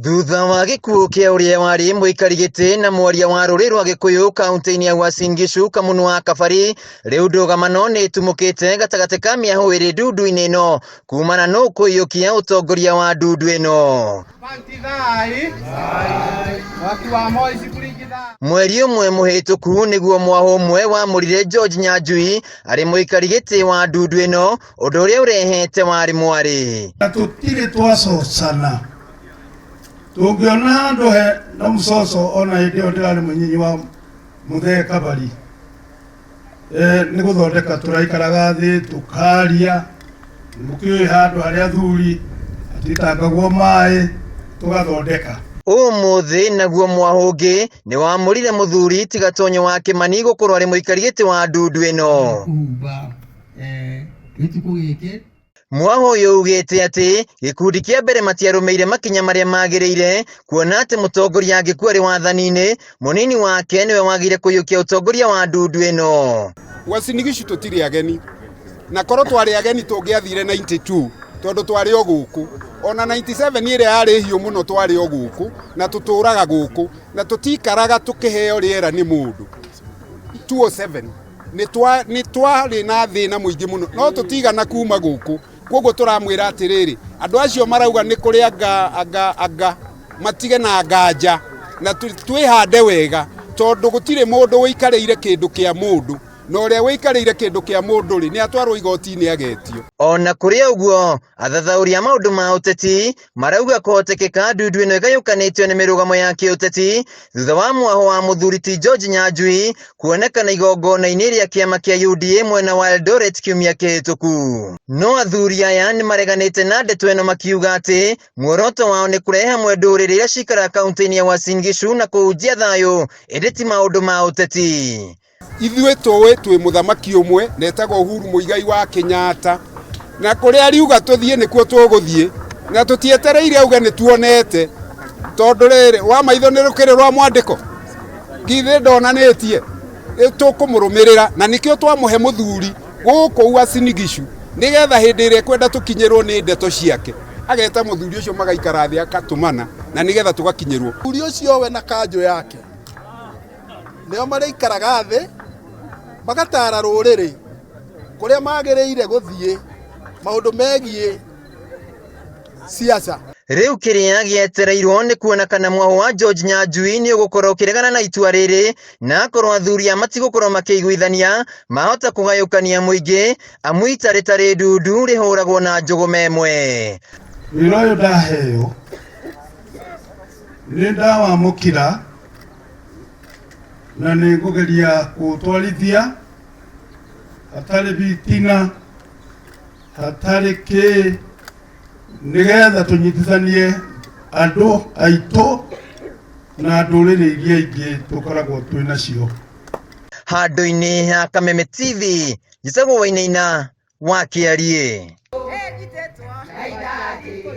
Thutha wa gĩkuũ kĩa ũrĩa warĩ mũikari gĩtĩ na mwaria wa rũrĩrĩ rwa Gĩkũyũ kaunti-inĩ ya Uasin Gishu Kamunu wa Kabari, rĩu ndũgamano nĩ ĩtumũkĩte gatagatĩ ka mĩahũ ĩrĩ ndundu-inĩ ĩno kumana na kũiyũkia ũtongoria wa ndundu ĩno. Mweri ũmwe mũhĩtũku nĩguo mwahũ ũmwe wamũrire George Nyanjui arĩ mũikari gĩtĩ wa ndundu ĩno, ũndũ ũrĩa ũrehete warĩ mwarĩ. Na tũtirĩ twacocana tũngĩona handũ he na mũcoco ona hĩndĩ ĩyo ndĩrarĩ mũnyinyi wa mũthee Kabari nĩ gũthondeka tũraikaraga thĩ tũkaria mũkĩũĩ handũ harĩa athuri hatitangagwo maĩ tũgathondeka. Ũmũthĩ naguo mwahũ ũngĩ nĩ wamũrire mũthuri tiga Tonyo wa Kĩmani gũkorwo arĩ mũikari gĩtĩ wa ndundu ĩno. Kũhumba gĩtukũ gĩkĩ. Mwahũ ũyũ ugĩte atĩ gĩkundi kĩa mbere matiarũmĩire makinya marĩa magĩrĩire kuona atĩ mũtongoria angĩkua arĩ wathani-inĩ, mũnini wake nĩwe wagĩrĩire kũiyũkia ũtongoria wa ndundu ĩno. Uasin Gishu tũtirĩ ageni, na korwo twarĩ ageni tũngĩathire 92 tondũ twarĩ o gũkũ. Ona 97 ĩrĩa yarĩ hiũ mũno twarĩ o gũkũ na tũtũraga gũkũ na tũtikaraga tũkĩheo rĩera nĩ mũndũ. 207 nĩ twarĩ na thĩna mũingĩ mũno no tũtigana kuma gũkũ. Koguo tũramwĩra atĩrĩrĩ, andũ acio marauga nĩ kũrĩ anga anga anga matige na nganja na twĩhande wega tondũ gũtirĩ mũndũ ũikarĩire kĩndũ kĩa mũndũ na ũrĩa ũikarĩire kĩndũ kĩa mũndũ rĩ nĩ atwarwo igoti-inĩ agetio. Ona kũrĩ ũguo, athathaũri a maũndũ ma ũteti marauga kũhotekeka ndundu ĩno ĩgayũkanĩtio nĩ mĩrũgamo ya kĩũteti thutha wa mwahũ wa mũthuri ti George Nyanjui kuonekana igongona-inĩ rĩa kĩama kĩa UDA mwena wa Eldoret kiumia kĩhĩtũku. No athuri aya nĩ mareganĩte na ndeto ĩno makiuga atĩ muoroto wao nĩ kũrehe hamwe ndũrĩrĩ iria cikaraga kaunti-inĩ ya Uasin Gishu na kũhunjia thayũ ĩndĩ ti maũndũ ma ũteti. Ithuĩ tũĩ twĩ mũthamaki ũmwe na etagwo Uhuru Muigai wa Kenyatta, na kũrĩa ariuga tũthiĩ nĩkuo tũgũthiĩ, na tũtietereire auge nĩ tuonete, tondũ rĩrĩ wa maitho nĩ rũkĩrĩ rwa mwandĩko, githĩ ndonanĩtie? Rĩu tũkũmũrũmĩrĩra na nĩkĩo twamũhe mũthuri gũkũ Uasin Gishu, nĩgetha hĩndĩ ĩrĩa ekwenda tũkinyĩrwo nĩ ndeto ciake ageta mũthuri ũcio magaikara thĩ akatũmana, na nĩgetha tũgakinyĩrwo. Mũthuri ũcio we na kanjũ yake nĩo marĩikaraga thĩ magatara rũrĩrĩ kũrĩa magĩrĩire gũthiĩ maũndũ megiĩ siasa. Rĩu kĩrĩa gĩetereirwo nĩ kuona kana mwahũ wa George Nyanjui nĩ ũgũkorwo ũkĩregana na itua rĩrĩ, na akorwo athuri aya matigũkorwo makĩiguithania, mahota kũgayũkania mũingĩ, amu ita rĩtarĩ ndundu rĩhũragwo na njũgũma ĩmwe. Wĩra ũyũ ndaheo nĩ ndawamũkĩra na nĩ ngũgeria kũũtwarithia hatarĩ bitina hatarĩ kĩ nĩgetha tũnyitithanie andũ aitũ na ndũrĩrĩ iria ingĩ tũkoragwo twĩ nacio. Handũ-inĩ ha Kameme TV, njĩtagwo Wainaina wa Kĩariĩ.